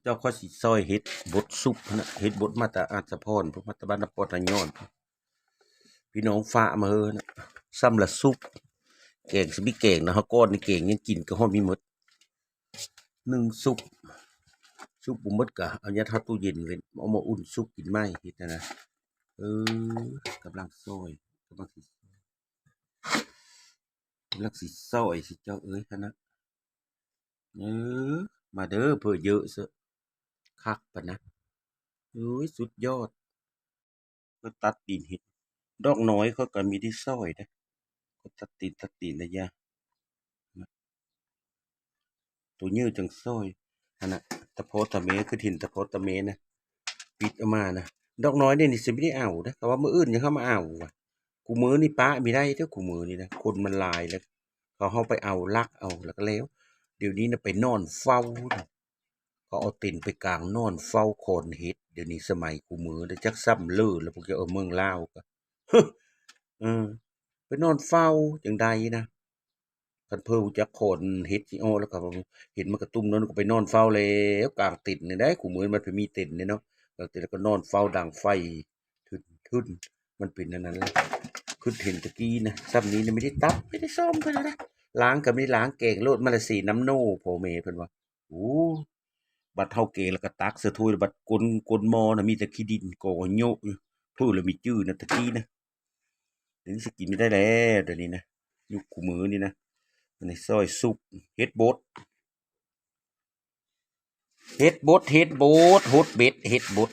ເຈົ້າ ຂ້ອຍຊິຊອຍເຮັດບົດຊຸບຫັ້ນນະ ເຮັດບົດມາແຕ່ອາດສະພອນ ມາແຕ່ບ້ານນະປອດນະຍອນ ພີ່ນ້ອງຝາກມາເຮີ້ນະ ຊ້ຳລະຊຸບ ແກງຊິມີແກງນະ ເຮົາກ່ອນນີ້ແກງຍັງກິນກະຮອດມີໝົດ ໜຶ່ງຊຸບ ຊຸບບໍ່ໝົດກະເອົາຍັດເຂົ້າຕູ້ເຢັນເວັນ ເອົາມາອຸ່ນຊຸບກິນໃໝ່ ເຮັດຫັ້ນນະ ເອີ ກຳລັງຊອຍ ກຳລັງຊິ ກຳລັງຊິຊອຍຊິເຈົ້າເອີຍຫັ້ນນະ ເອີ ມາເດີ ເຜີເຢີະເຊາະ ຄັກປານນະ ໂອ້ຍ ສຸດຍອດ ຂ້ອຍຕັດຕີນເຫັດ ດອກນ້ອຍຂ້ອຍກະມີໄດ້ຊອຍເດ້ ຂ້ອຍຕັດຕີນ ຕັດຕີນລະຢ່າ ໂຕເຍີຈັ່ງຊອຍ ຫັ້ນນະ ຕາພໍ່ຕາແມ່ ຄືເຫັນຕາພໍ່ຕາແມ່ນະ ປິດອອກມານະ ດອກນ້ອຍນີ້ ນີ້ຊິບໍ່ໄດ້ເອົາເດ້ ເຂົາວ່າມື້ອື່ນຈັ່ງເຂົ້າມາເອົາວ່າ ຄູ່ມື້ນີ້ປະບໍ່ໄດ້ເດີ້ ຄູ່ມື້ນີ້ນະ ຄົນມັນຫຼາຍແລ້ວ ເຂົາເຮົາໄປເອົາ ລັກເອົາ ແລ້ວກະແລ້ວ ດຽວນີ້ນະໄປນອນເຝົ້າ ເຂົາເອົາເຕັນໄປກາງນອນເຝົ້າຂອນເຫັດ ດຽວນີ້ສະໄໝຄູ່ມື້ ຈັກຊ້ຳເລີແລ້ວ ພວກເຈົ້າເອີຍ ເມືອງລາວກະ ເອີ ໄປນອນເຝົ້າຈັ່ງໃດນະ ຄັນເພິ່ນຮູ້ຈັກຂອນເຫັດຊິອອກແລ້ວກະ ເຫັນມັນກະຕຸ້ມນັ້ນກະໄປນອນເຝົ້າແລ້ວ ກາງເຕັນນີ້ໄດ໋ ຄູ່ມື້ມັນໄປມີເຕັນນີ້ເນາະ ກາງເຕັນແລ້ວກະນອນເຝົ້າດັງໄຟ ທຶນໆ ມັນເປັນອັນນັ້ນແຫຼະ ຄິດເຫັນຕະກີ້ນະ ຊ້ຳນີ້ນະ ບໍ່ໄດ້ຕັດ ບໍ່ໄດ້ສ້ອມເພິ່ນນະ ລ້າງກະບໍ່ໄດ້ລ້າງ ແກງໂລດ ມາລະເຊນ້ຳໂນ ພໍ່ແມ່ເພິ່ນວ່າ ໂອ້ ບັດເຮົາແກງແລ້ວກະຕັກໃສ່ຖ້ວຍ ບັດກົ້ນ ກົ້ນໝໍ້ນະ ມີແຕ່ຂີ້ດິນກໍໂຍະຢູ່ ເພິ່ນລະມີຈື່ນະ ຕະກີ້ນະ ດຽວນີ້ຊິກິນບໍ່ໄດ້ແລ້ວ ດຽວນີ້ນະ ຍຸກຄູ່ມື້ນີ້ນະ ອັນນີ້ຊອຍຊຸບ ເຫັດບົດ ເຫັດບົດ ເຫັດບົດ ຫົດເບັດ ເຫັດບົດ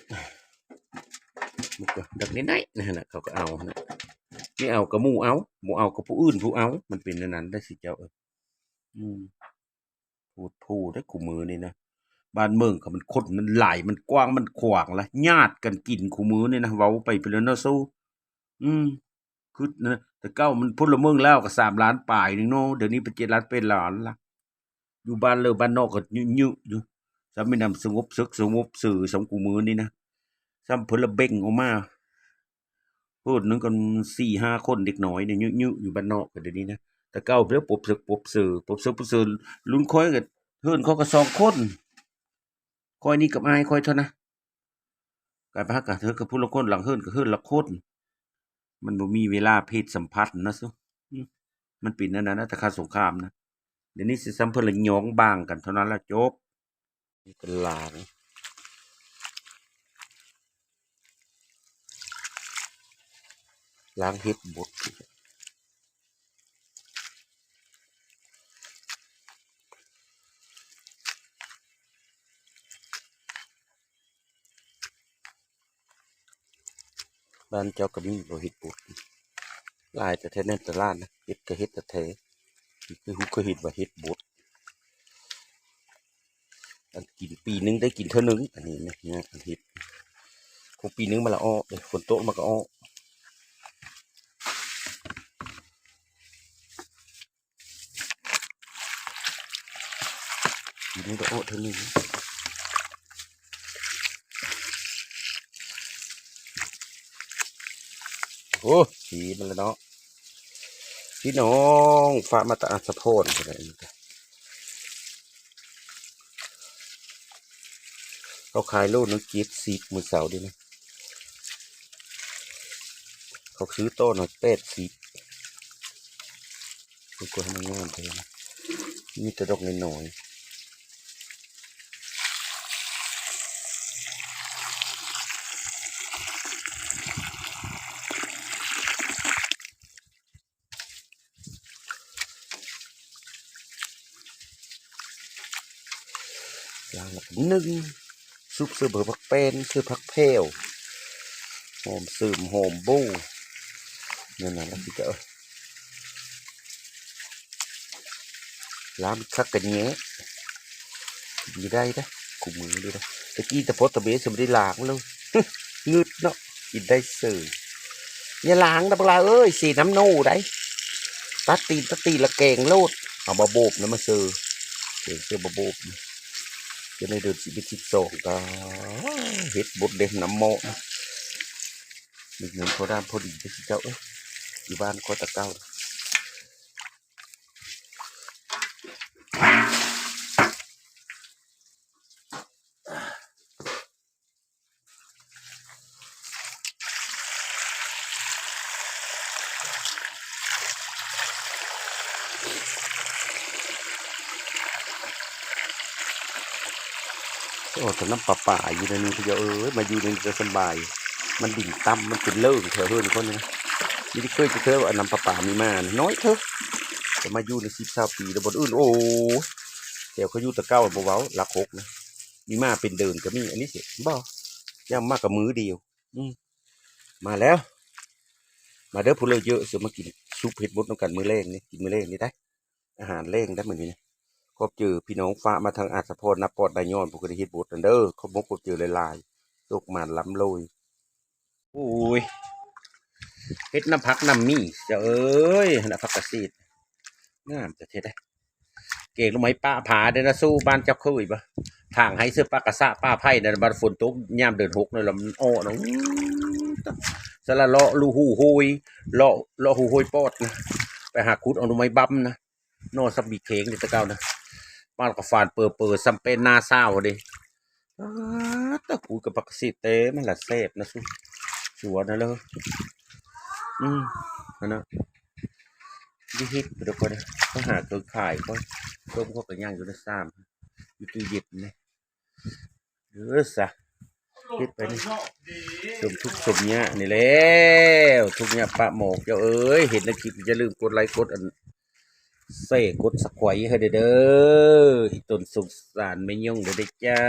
ດັກໃນໆ ຫັ້ນນະ ເຂົາກະເອົາຫັ້ນນະ ມີເອົາກະໝູ່ເອົາ ບໍ່ເອົາກະຜູ້ອື່ນຜູ້ເອົາ ມັນເປັນແນວນັ້ນໄດ໋ ຊິເຈົ້າເອີຍ ອືມ ໂພດໂພເດ້ຄູ່ມື້ນີ້ນະ ບ້ານເມືອງເຂົາມັນຄົນມັນຫຼາຍ ມັນກວ້າງມັນຂວາງລະ ຍາດກັນກິນຄູ່ມື້ນີ້ນະ ເວົ້າໄປພຸ້ນລະເນາະ ໂຊ ອືມ ຄຶດນະ ແຕ່ເກົ່າມັນພົນລະເມືອງລາວກະສາມລ້ານປາຍໜຶ່ງເນາະ ດຽວນີ້ໄປເຈັດລ້ານແປດລ້ານລະ ຢູ່ບ້ານເລີບ້ານນອກກະຍື້ໆຢູ່ ຊ້ຳແມ່ນນຳສະຫງົບເສິກສະຫງົບເສີ ສ່ຳຄູ່ມື້ນີ້ນະ ຊ້ຳເພິ່ນລະເບັ່ງອອກມາ ເຮີ້ນໜຶ່ງກະສີ່ຫ້າຄົນ ເດັກນ້ອຍນີ້ຍື້ໆຢູ່ບ້ານນອກກະດຽວນີ້ນະ ແຕ່ເກົ່າເດີປົບເສິກປົບເສີ ປົບເສິກປົບເສີ ລຸ້ນຂ້ອຍກະເຮີ້ນຂ້ອຍກະສອງຄົນ ຂ້ອຍນີ້ກັບອ້າຍຂ້ອຍເທົ່ານັ້ນ ກາຍໄປຫາກະເຮີ້ນກະຜູ້ລະຄົນ ຫຼັງເຮີ້ນກະເຮີ້ນລະຄົນ ມັນບໍ່ມີເວລາເພດສຳພັນນະ ອືມ ມັນເປັນອັນນັ້ນນະ ແຕ່ຄາດສົງຄາມນະ ດຽວນີ້ຊິຊ້ຳເພິ່ນລະຍ້ອງບາງກັນເທົ່ານັ້ນລະຈົບ. ນີ້ກະລ້າງ ລ້າງເຫັດບົດ ບ້ານເຈົ້າກະມີບໍ່ເຫັດບົດ ຫຼາຍແຕ່ແຖວໃນຕະຫຼາດນະ ເຫັດກະເຫັດແທ້ໆ ຄືຮູ້ເຄີຍເຫັນວ່າເຫັດບົດ ອັນກິນປີໜຶ່ງໄດ້ກິນເທື່ອໜຶ່ງ ອັນນີ້ນະ ອັນເຫັດ ຄົບປີໜຶ່ງມັນລະອອກເດ້ ຝົນຕົກມັນກະອອກ ປີໜຶ່ງກະອອກເທື່ອໜຶ່ງ ໂອ້ ສີມັນລະເນາະ ພີ່ນ້ອງ ຝາກມາແຕ່ອາດສະພອນ ເຂົາຂາຍໂລໜຶ່ງເຈັດສິບ ມື້ເຊົ້ານີ້ນະ ເຂົາຊື້ຕໍ່ນະແປດສິບ ເບິ່ງກວ່າໃຫ້ມັນງາມແທ້ນະ ມີແຕ່ດອກນ້ອຍໆ. ລ້າງລະກະໜຶ້ງ ຊຸບເສີມເອົາຜັກແປ້ນ ເສີມຜັກແພ້ວ ຫອມເສີມ ຫອມໂບ້ ນັ້ນນະ ລະຊິກະ ລ້າງຄັກກະແຍະ ກິນບໍ່ໄດ້ເດ້ ຄູ່ມື້ນີ້ເດ້ ແຕ່ກີ້ຕະພົດຕະເບຊິບໍ່ໄດ້ລ້າງເລີຍ ງຶດເນາະ ກິນໄດ້ເສີຍ ຢ່າລ້າງນະບັກຫຼ້າເອີຍ ເຊນ້ຳໂນໃດ໋ ຕັດຕີນ ຕັດຕີນລະແກງໂລດ ເອົາບາໂບບນະມາເຊີ ແກງເຊີບາໂບບ ຈະໄດ້ເດືອນສິບເອັດ ສິບສອງກະເຮັດບົດເດ້ ນ້ຳໝໍ້ ນີ້ເງິນພໍດານພໍດີເດີເຈົ້າເອີຍ ຢູ່ບ້ານຂ້ອຍແຕ່ເກົ່າ. ອາ ໂອ້ ແຕ່ນ້ຳປະປາຢູ່ໃນນີ້ ພະເຈົ້າເອີຍ ມາຢູ່ໃນນີ້ກໍສະບາຍ. ມັນດິນຕ່ຳ ມັນເປັນເລີງແຖວເຮືອນຂ້ອຍນີ້ນະ. ມີແຕ່ເຄີຍ ແຕ່ເຄີຍວ່ານ້ຳປະປາມີມາ ນ້ອຍເທີ ແຕ່ມາຢູ່ໃນສິບຊາວປີແລ້ວ ບ່ອນອື່ນ ໂອ້ຍ ແຖວເຂົາຢູ່ແຕ່ເກົ່າບໍ່ເວົ້າ ຫຼັກຫົກນະ ມີມາເປັນເດີນກໍມີ. ອັນນີ້ຊິບໍ່ ຢ່າງມາກກໍມື້ດຽວ. ອືມ ມາແລ້ວ ມາເດີຜູ້ເລີກເຢີະ ຊິມາກິນຊຸບເຫັດບົດນຳກັນມື້ແລງນີ້ ກິນມື້ແລງນີ້ໄດ໋ ອາຫານແລງໄດ໋ມື້ນີ້. ຂອບໃຈພີ່ນ້ອງຝາກມາທາງອາດສະພອນ ນາປອດ ນາຍອນ ຜູ້ກໍໄດ້ເຫັດບົດນັ້ນເດີ ຂອບອົກຂອບໃຈຫຼາຍໆ ໂຊກໝານລ່ຳລວຍ. ໂອ້ຍ ເຫັດນ້ຳຜັກນ້ຳມີ ເຈົ້າເອີຍ ຫັ້ນນະ ຜັກກະເສດ ງາມແທ້ໆ ເດ້. ແກງໜໍ່ໄມ້ປະຜາເດ້ນະ ສູ່ບ້ານເຈົ້າເຄີຍບໍ່? ຖາງໄຮ່ເສືອປາກະສະປາໄຜ່ນັ້ນ ບາດຝົນຕົກຍາມເດືອນຫົກນັ້ນລະ ມັນເອາະນະ ສະລະເລາະຮູໂຮຍ ເລາະ ເລາະຮູໂຮຍປອດນະ ໄປຫາຂຸດເອົາໜໍ່ໄມ້ບຳນະ ໜໍ່ສຳບີແຂງເດ້ແຕ່ເກົ່ານະ ມາແລ້ວກໍຟານເປີໆ ສ່ຳເປັນໜ້າສາວເດ້. ອາ ຕະ ປູດກັບຜັກກະເສດເຕັມ ມັນລະແຊບນະ ສຸ ສວນນະເລີ. ອືມ ຫັ້ນນະ ໄດ້ເຮັດໄປດອກ ໄປຫາເຄື່ອງຂາຍກ່ອນ. ຕົ້ມເຂົາກໍຍັງຢູ່ໃນຊາມ ຢູ່ຕູ້ເຢັນນີ້ ເອີ ຊະ ເຮັດໄປນີ້ ສົມທຸກສົມຍາກນີ້ແຫຼະ ທຸກຍາກປະໝອກ. ເຈົ້າເອີຍ ເຫັນໃນຄລິບຢ່າລືມກົດໄລ ກົດອັນ ແຊ ກົດ Subscribe ໃຫ້ເດີ ອີ່ຕົນສົງສານແມ່ຍົງເດີເດ້ຈ້າ.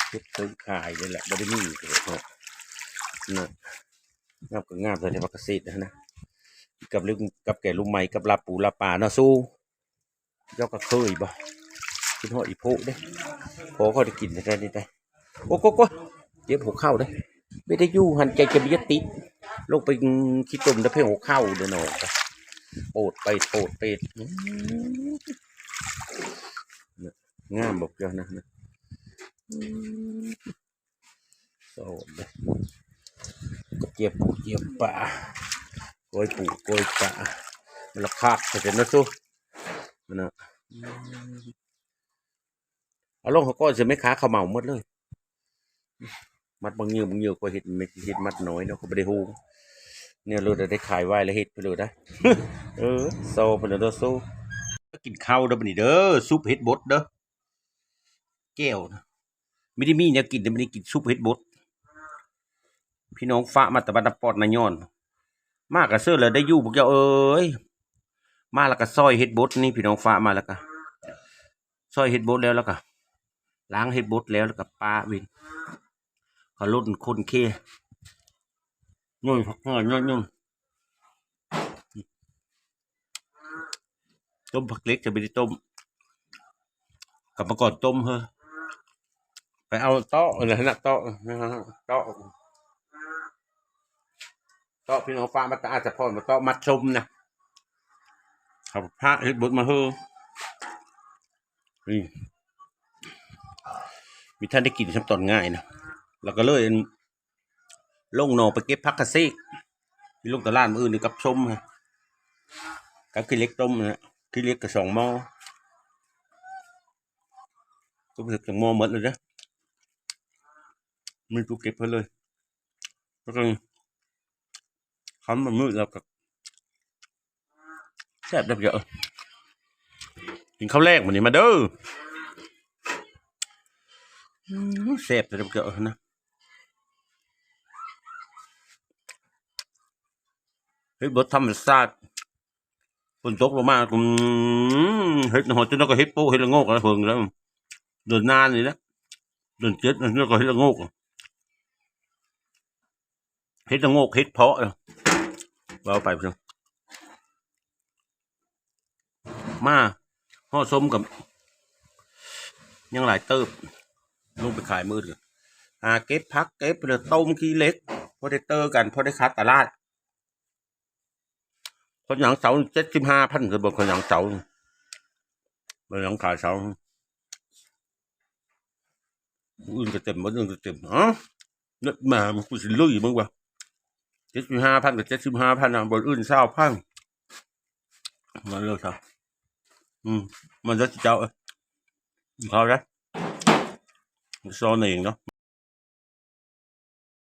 ເຮັດເຖິງຂາຍນີ້ແຫຼະ ບໍ່ໄດ້ມີເນາະ ນະ ງາມກໍງາມ ແຕ່ວ່າກະເສດຫັ້ນນະ ກັບ ກັບແກງໜໍ່ໄມ້ ກັບລາບປູລາບປາເນາະ ສູ່ ເຈົ້າກໍເຄີຍບໍ່? ຄິດຮອດອີ່ໂພະເດ້ ພໍເຂົາໄດ້ກິນແທ້ໆ ນີ້ໄດ໋. ໂອ້ໂກໂກ ເຈັບຫົວເຂົ່າເດ້ ໄປໄດ້ຢູ່ຫັ້ນ ໃຈຈະບໍ່ຢາກຕິດ ລົງໄປຂີ້ຕົມແຕ່ເພງຫົວເຂົ່າເດ້ນ້ອງ ໂປດໄປໂປດເປດ. ອືມ ງາມບໍ່ເຈົ້ານະ ອືມ ສອນເດ້ ກຽມປູກຽມປາ ກ້ອຍປູກກ້ອຍປາ ມັນລະຄັກແທ້ເນາະ ສູ່ ມັນນະ ອືມ ເອົາລົງເຂົາກ່ອນຊິ ແມ່ຄ້າເຂົາເໝົາໝົດເລີຍ. ມັດບາງເຫຍື່ອ ບາງເຫຍື່ອກໍເຮັດ ເຮັດມັດນ້ອຍເນາະ ກໍບໍ່ໄດ້ໂຮງ ແນວໂລດໄດ້ຂາຍໄວ້ແລ້ວເຮັດໄປໂລດໄດ໋. ເອີ ຊໍໄປແລ້ວເດີ ໂຊ ກິນເຂົ້າເດີບັດນີ້ເດີ ຊຸບເຫັດບົດເດີ ແຈ່ວນະ ມີໄດ້ມີແນວກິນ ແຕ່ມື້ນີ້ກິນຊຸບເຫັດບົດ ພີ່ນ້ອງຝາກມາແຕ່ບ້ານນາປອດນາຍອນ. ມາກະເຊີນແລ້ວໄດ້ຢູ່ພວກເຈົ້າເອີຍ ມາແລ້ວກະຊອຍເຫັດບົດນີ້ ພີ່ນ້ອງຝາກມາແລ້ວກະ ຊອຍເຫັດບົດແລ້ວ ແລ້ວກະລ້າງເຫັດບົດແລ້ວ ແລ້ວກະປາເວັນ ເຂົາລົດຄົນເຄ ໂຍນຜັກຫອມໂຍນ ໂຍນ ຕົ້ມຜັກເລັກ ຈະໄປຕົ້ມ ກຳມະກອນຕົ້ມເຮີ້ ໄປເອົາເຕາະ ເຕາະ ເຕາະ ເຕາະ ພີ່ນ້ອງຝາກມາແຕ່ອາດສະພອນ ມາເຕາະມັດຊົມນະ ເຂົາພາເຮັດບົດມາເຮີ້ ນີ້ ມີທ່ານໄດ້ກິນຊ້ຳຕອນງາຍນະ ແລ້ວກໍເລີຍ ລົງໜອງໄປເກັບຜັກກະເສດ ຊິລົງຕະຫຼາດມື້ອື່ນນີ້ກັບຊົມ ກັບຂີ້ເຫຼັກຕົ້ມນະ ຂີ້ເຫຼັກກະສອງໝໍ້ ຕົ້ມເສັດສອງໝໍ້ໝົດເລີຍເດ້ ມີຜູ້ເກັບໃຫ້ເລີຍ ແລ້ວກໍ ຄ່ຳມື້ແລ້ວກໍ ແຊບເດີ ກິນເຂົ້າແລງມື້ນີ້ມາເດີ ອືມ ແຊບເດີນະ ເຮັດບົດທຳມະຊາດ ຝົນຕົກລົງມາ ອືມ ເຮັດຫອຍ ຈົນກໍເຮັດໂປະ ເຮັດລະໂງກ ເພິ່ງແລ້ວ ເດືອນໜ້ານີ້ແຫຼະ ເດືອນເຈັດ ແລ້ວກໍເຮັດລະໂງກ ເຮັດລະໂງກ ເຮັດເຜາະ ເວົ້າໄປ ມາ ເຮົາຊົມກັບ ຍັງຫຼາຍເຕີບ ລົງໄປຂາຍມື້ອື່ນ ຫາເກັບຜັກເກັບ ແລ້ວຕົ້ມຂີ້ເຫຼັກ ພໍໄດ້ເຕີກັນ ພໍໄດ້ຂາຍຕະຫຼາດ. ຄົນຫຍັງເສົາ ເຈັດສິບຫ້າພັນ ຄືບໍ່ ຄົນຫຍັງເສົາ ບໍ່ຫຍັງຂາຍເສົາ ມື້ອື່ນກໍເຕັມ ມື້ອື່ນກໍເຕັມ ເອົ້າ ນັດມາ ມັນ ກູຊິລຸຍມຶງວ່າ ເຈັດສິບຫ້າພັນກໍເຈັດສິບຫ້າພັນນະ ບ່ອນອື່ນຊາວພັນ ມາເລີຍຊະ ອືມ ມາເດີເຈົ້າ ເຂົ້າເດີ ຊອນເອງເນາະ.